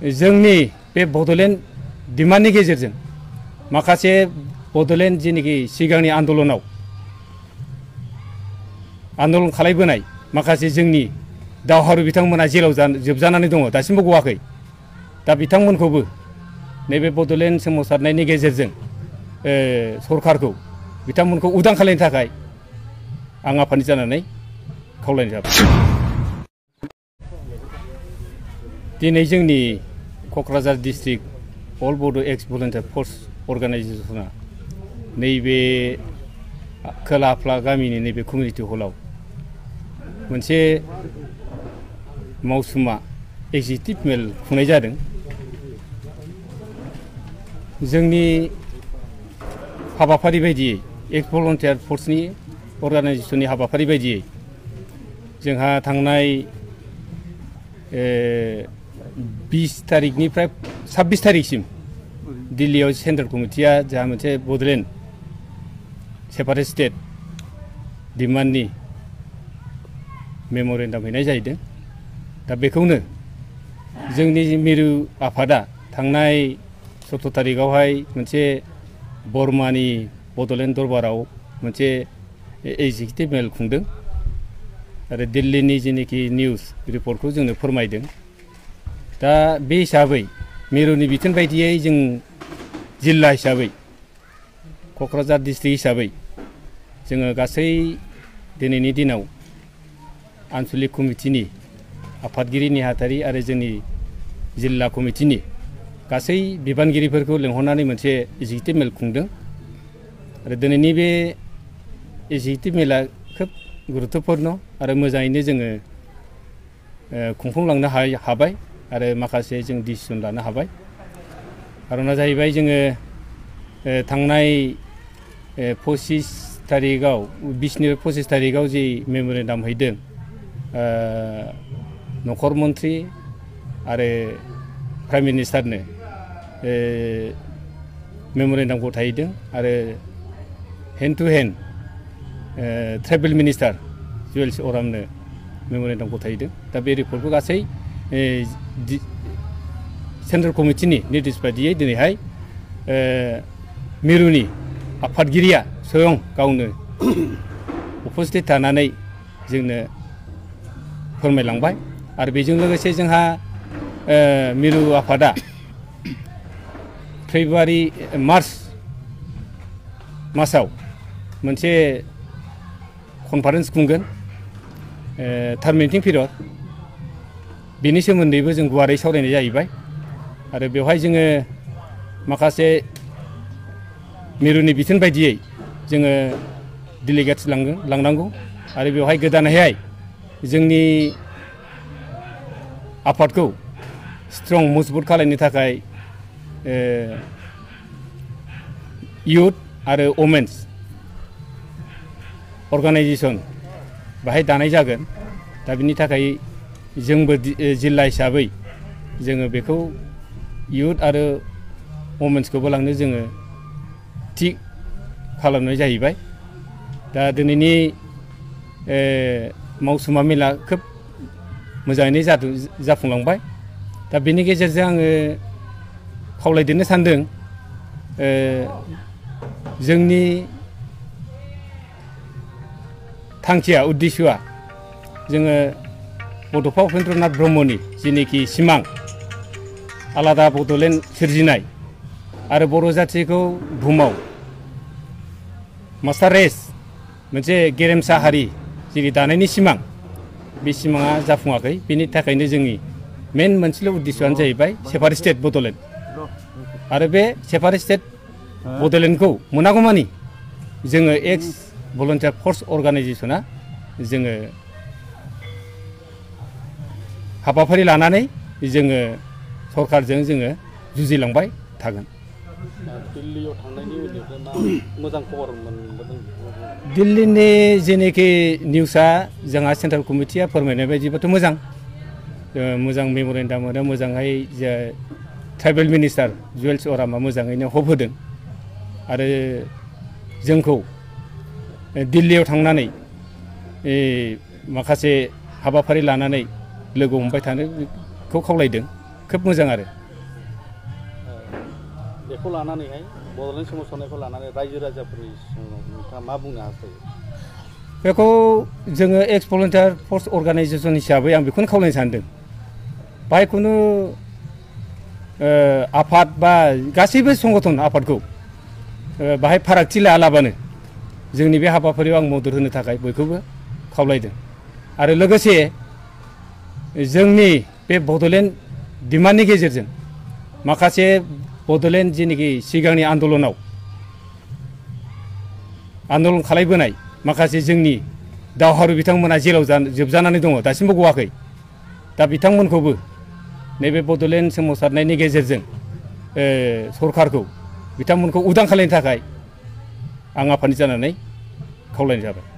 जोंनि बे बड'लेण्ड डिमान्डनि गेजेरजों माखासे बड'लेण्ड जेनेखि सिगांनि आन्दोलन खालायबोनाय माखासे जोंनि दावहारु बिथांमोना जेलाव जोबजानानै दङ दासिमबो गवाखै दा बिथांमोनखौबो नैबे बड'लेण्ड सोमावसारनायनि गेजेरजों सरकारखौ बिथांमोनखौ उदां खालामनो थाखाय आं आफादनि जानानै खावलायनाय जाबाय। दिनै जोंनि क'क्राझार डिस्ट्रिक्ट अल बड' एक्स भलुन्टियार फर्स अर्गानाइजेसना नैबे खोला आफला गामिनि नैबे कमिउनिटि हलाव मोनसे मावसुमा एक्जिकिउटिभ मेल खुंनाय जादों। जोंनि हाबाफारि बायदियै एक्स भलुन्टियार फर्सनि अर्गानाइजेसननि हाबाफारि बायदियै जोंहा थांनाय 20 तारिखनिफ्राय 26 तारिखसिम दिल्लीयाव सेन्ट्रेल कमिटिया जोंहा मोनसे बड'लेण्ड सेपारेट स्टेट डिमान्डनि मेम'रेन्डाम हैनाय जाहैदों। दा बेखौनो जोंनि मिरु आफादा थांनाय 17 तारिखआवहाय मोनसे बर्मानि बड'लेण्ड दरबाराव मोनसे एक्जिकिउटिभ मेल खुंदों आरो दिल्लीनि जेनेखि निउस रिपर्टखौ जोंनो फोरमायदों। दा बे हिसाबै मिरुनि बिथोन बायदियै जों जिल्ला हिसाबै क'क्राझार डिस्ट्रिक्ट हिसाबै जोङो गासै दिनैनि दिनाव आन्सलिक कमिटिनि आफादगिरि नेहाथारि आरो जोंनि जिल्ला कमिटिनि गासै बिबानगिरिफोरखौ लेंहरनानै मोनसे एक्जिकिउटिभ मेल खुंदों आरो दिनैनि बे एक्जिकिउटिभ मेला खोब गुरुत्वपुर्ण आरो मोजाङैनो जोङो खुंफुंलांनो हाबाय आरो माखासे जों डिसिसन लानो हाबाय। खारना जाहैबाय जोङो थांनाय 25 तारिखआव 20निफ्राय 25 तारिखआव जि मेम'रेन्डाम हैदों नखर मन्त्रि आरो प्राइम मिनिस्टारनो मेम'रेन्डाम गथायदों आरो hand to hand tribal minister Jewel's अरामनो मेम'रेन्डाम गथायदों। दा बे रिपर्टखौ गासै सेन्ट्रेल कमिटिनि निर्देश बायदियै दिनैहाय मिरुनि आफादगिरिया स्वयं गावनो उपस्थित थानानै जोंनो फोरमायलांबाय आरो बेजों लोगोसे जोंहा मिरु आफादा मार्च मासाव मोनसे कनफारेन्स खुंगोन टार्मिनेटिं पिरियड बेनि सोमोन्दैबो जों गुवारै सावरायनाय जाहैबाय आरो बेवहाय जोङो माखासे मिरुनि बिथोन बायदियै जोङो डेलिगेट्स लांनांगौ आरो बेवहाय गोदानैहाय जोंनि आफादखौ स्ट्रं मजबुत खालामनो थाखाय इयुथ आरो वमेन्स अर्गानाइजेसन बाहाय दानाय जागोन। दा बिनि थाखाय जोंबो जिल्ला हिसाबै जोङो बेखौ इयुथ आरो वमेन्सखौबो लांनो जोङो थि खालामनाय जाहैबाय। दा दिनैनि मावसुमा मेला खोब मोजाङैनो जाफुंलांबाय। दा बेनि गेजेरजों आङो खावलायदेरनो सानदों जोंनि थांखिया उद्देश्यआ जोङो बड'फा उपेन्द्रनाथ ब्रह्मनि जेनेखि सिमां आलादा बड'लेण्ड सोरजिनाय आरो बर' जाथिखौ बुहुमाव मास्टार रेस मोनसे गेरेमसा हारि जेरै दानायनि सिमां बे सिमाङा जाफुङाखै। बेनि थाखायनो जोंनि मेन मोनसेल' उद्देश्यआनो जाहैबाय सेपारेट स्टेट बड'लेण्ड आरो बे सेपारेट स्टेट बड'लेण्डखौ मोनागौमानि जोङो एक्स भलुन्टियार फर्स अर्गानाइजेसना जोङो हाबाफारि लानानै जोङो सरकारजों जोङो जुजिलांबाय थागोन। दिल्लीयाव थांनायनि उननिफ्राय मा मोजां खबर मोनबोदों? दिल्लीनि जेनेखि निउसआ जोंहा सेन्ट्रेल कमिटिया फोरमायनाय बायदिबाथ' मोजां मेम'रेन्डाम मोनो मोजाङै ट्राइबेल मिनिस्टार जुवेल्स अरामा मोजाङैनो हप होदों आरो जोंखौ दिल्लीयाव थांनानै माखासे हाबाफारि लानानै लोगो हमबाय थानोखौ खावलायदों। खोब मोजां आरो बेखौ लानानैहाय बड'लेण्ड सोमावसारनायखौ लानानै रायजो राजाफोरनि नोंथाङा मा बुंनो हास्थायो बेखौ जोङो एक्स भलन्टियार फर्स अर्गानाइजेसन हिसाबै आं बेखौनो खावलायनो सानदों बाहाय खुनु आफाद बा गासैबो संगठन आफादखौ बाहाय फारागथि लायालाबानो जोंनि बे हाबाफारियाव आं मदद होनो थाखाय बयखौबो खावलायदों आरो लोगोसे जोंनि बे बड'लेण्ड डिमान्डनि गेजेरजों माखासे बड'लेण्ड जेनोखि सिगांनि आन्दलनाव आन्दलन खालायबोनाय माखासे जोंनि दावहारु बिथांमोना जेलाव जोबजानानै दङ दासिमबो गवाखै दा बिथांमोनखौबो नैबे बड'लेण्ड सोमावसारनायनि गेजेरजों सरकारखौ बिथांमोनखौ उदां खालामनो थाखाय आं आफादनि जानानै खावलायनाय जाबाय